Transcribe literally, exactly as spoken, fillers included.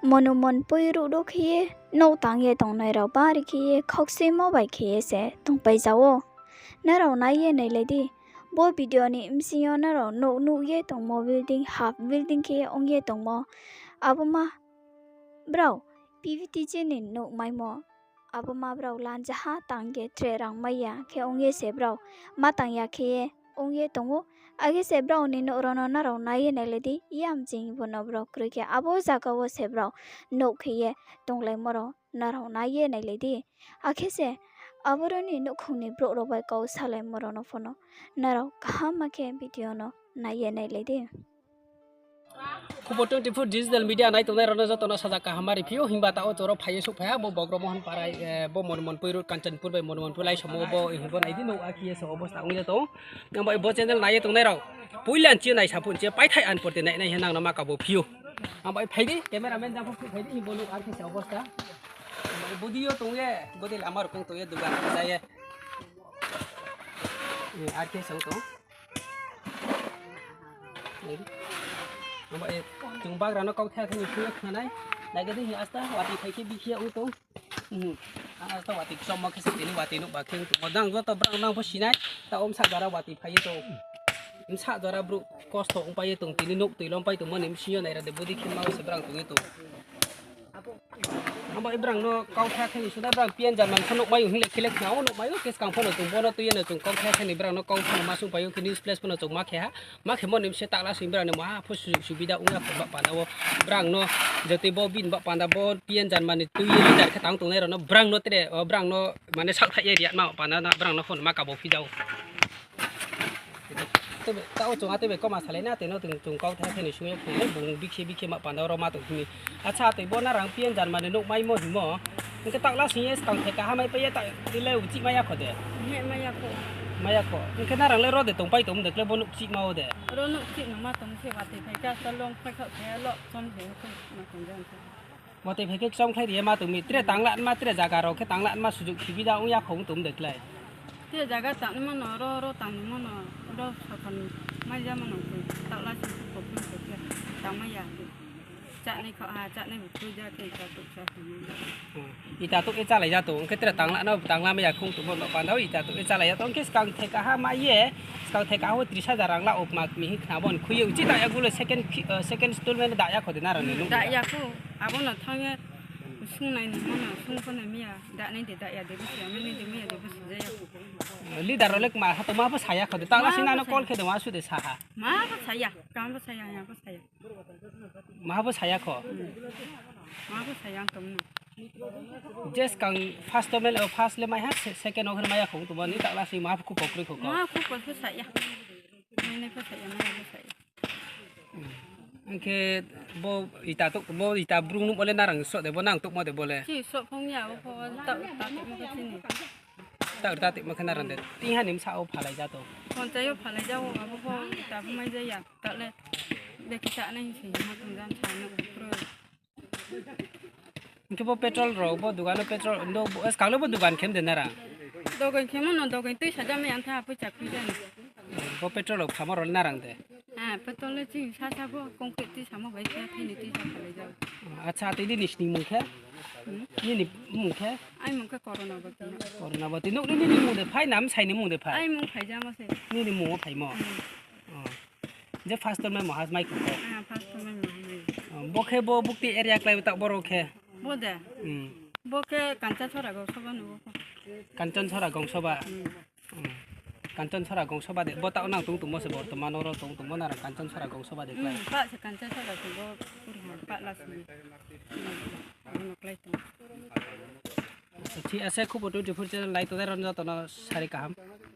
Monumonpui road wo khe ye nouh tang ye tongnai rao bari khe ye khaukchuimo bai khe ye se tongpai ja ou. Nrao nai ye nailai di. Bo video ni bsing yo nrao nouh nuh ye tongmo building, half building khe ye ong ye tongmo. Abo ma brao P V T G ni nouh maimo. Abo ma brao lanjaha tang ye tre rang mai ya khe ong ye se brao ma tang ya khe ye ong ye tong ou. Akhe se brao ni nouh rao no nrao nai ye nailai di, yamching bo no brao kroi khe abo zaga wo se brao nouh khe ye tonglaimo rao nrao nai ye nailai di. Akhe se aboro ni nouhkhong ni brouh rao bai kau salaimo rao no pho no nrao kaham ma khe video no nai ye nailai di. Khubo twenty four digital media nai tongnai rao no joto no saja kaham ma ri phi ou, himba taoh wo chung ro phai ye souhphai ha, bo Bogro Mohon Parai, eh, bo Monumonpui road, Kanchanpur bai Monumonpui laisomo bo, himba nai di nouh akhe ye se obosta ong ye tong. Ang bai bo channel nai ye tongnai rao, poila nchi nai saphuh nchi paithai an porti nai nai he nang no ma kabo phi ou. Ang bai phai di, cameraman jang pho phai di, himba nouh akhe se obosta. Ang bai bodi yo tong ye, bodi lama rokong tong ye, dugan ja ye. Eh, akhe se tong. Ang bai, chung bagra no kauthai khe ni sung ye khna nai. Nai khe di hi asta, watoi phai khe bikhe ong tong. Hmm. Ang asta watoi kchommo khe se tini watoi nouh ba khe ong tong. Odang joto brang nang pho si nai. Taoh bsa jora watoi phai ye tong. Bsa jora brouh kosto ongpai ye tong. Tini nouh toi lompai tongmo ni bsing yo nai ra de bodi khe ma se brang tong ye tong. Ang bai brang no kauthai khe ni sung nai, brang P N Jarman pho nouh mai ou hing le khe le khna ou, nouh mai ou khe skang pho no chung bo no tui ye no chung kauthai khe ni brang no kauthai no ma sung pai ou khe news place pho no chung ma khe ha. Ma khe mo ni bse takla sing brang ni maha pho sujug subida ong ya kho ba panda wo. Brang no jotoi bo bini ba panda bo P N Jarman ni tui ye leader khe tang tongnai rao no brang no tre, o brang no mane saohthaih ye ri ya ma panda na brang no pho no ma kabo phi ja ou. Tei bai, taoh chung atei bai koma salai na, atei no chung, chung kauthai khe ni sung ye khe bung bikhe bikhe ma panda ro ma tong hing ni. Acha, atei bo nrang P N Jarman ni nouh maimo hingmo. Hing khe takla sing ye skang the kaha mai pai ye ta, tei le uchih mai ya kho de. He, mai ya kho. Mai ya kho. Hing khe nrang le ro de tongpai tong de khle bo nouh chih ma wo de. Ro nouh chih no ma tong se watoi phai khe sa long phai khaoh the lo chom the khe ma tong de. Watoi phai khe kchom khlai ri ye ma tong mi, tre tangla ma, tre zaga rao khe tangla ma sujug subida ong ya kho ong tong de khlai. Tre zaga tangnaima no, ro, ro tangnaima no, ro sokan mai ja ma no khe, takla sing khe problem khe khe tang mai ya. Chánai kha, ah, chánai bu tui ja khe ita touh sa tong. Hmm. Ita touh ye chálai ja tong, hing khe tre tangla no, tangla mai ya kho ong tongmo ba panda wo ita touh ye chálai ja tong, hing khe skang the kaha mai ye, skang the kaha wo tris hajar rang la ou kma kmi hing khna bo ni khui ye uchih ta ya gulo second ki-, eh, second installment da ya kho de nrang ni nouh. Da ya kho, abo no thanng ye sung nai ni mo no, sung pho nai mi ya, da nai de, da ya de, bisi ya, mai nai de, mai ya de, bisi ja ya kho. Leader rao le kma ha tongma pho sa ya kho de, takla sing nano call khe de, ma su de sa ha. Ma pho sa ya, kam pho sa ya, ya pho sa ya. Maha bo saya kho? Hmm. Maha bo saya ang tong no. Je skang first term le, first le mai ha, se-, second o khe mai ya kho tongmo ni takla si maha khupo kroi kho kho. Maha khupo pho saya. Mai nai pho saya, mai ya pho saya. Hmm. Hing khe bo ita tok, bo ita brung nuhmo le nrang soh de, bo nang tokmo de bo le? Chi soh phong ya, bo pho ta, ta tokmo khe chini. Ta, ta tokmo khe nrang de. Tingha ni bsa wo phalai ja tong. Ponchai yo phalai ja o, abo pho ita pho mai ja ya. Ta le, beki ta nai hing se hingmo tong jang sa no kroi. Hing khe bo petrol rao, bo dugan no petrol, no, bo, skang le bo dugan khe de nrang? Dugan khe mo no, dugan tui sa ja mai ang tha, poicha khui ja ni. Bo petrol rao phamo rao le nrang de? Ah, petrol le chini sa sa bo, kongkhe tui samo bai khe, thini tui sa phalai ja o. Acha, tei di ni sini mung khe? Hmm? Nini mung khe? Ai mung khe Corona Bati no. Corona Bati. Nouh ni nini mung de phai, na bsai ni mung de phai? Ai mung phai ja mo se. Nini mung wo phaimo? Hmm. Oh. Je first time mai maha mai kho. Ah, first time mai maha mai. Oh, bo khe bo bukti area klái ta boro khe? Bo de? Hmm. Bo khe Kanchan Sora Gongsoba no bo khe. Kanchan Sora Gongsoba? Hmm. Hmm. Kanchan Sora Gongsoba de. Bo ta nang tong tongmo se bortoman oro tong tongmo nrang Kanchan Sora Gongsoba de klái? Hmm, pa se Kanchan Sora se bo puri ha, pa last ni. Hmm. Abo no klái tong. Thik ase, Khubo twenty four channel nai tongnai rao no joto no sari kaham.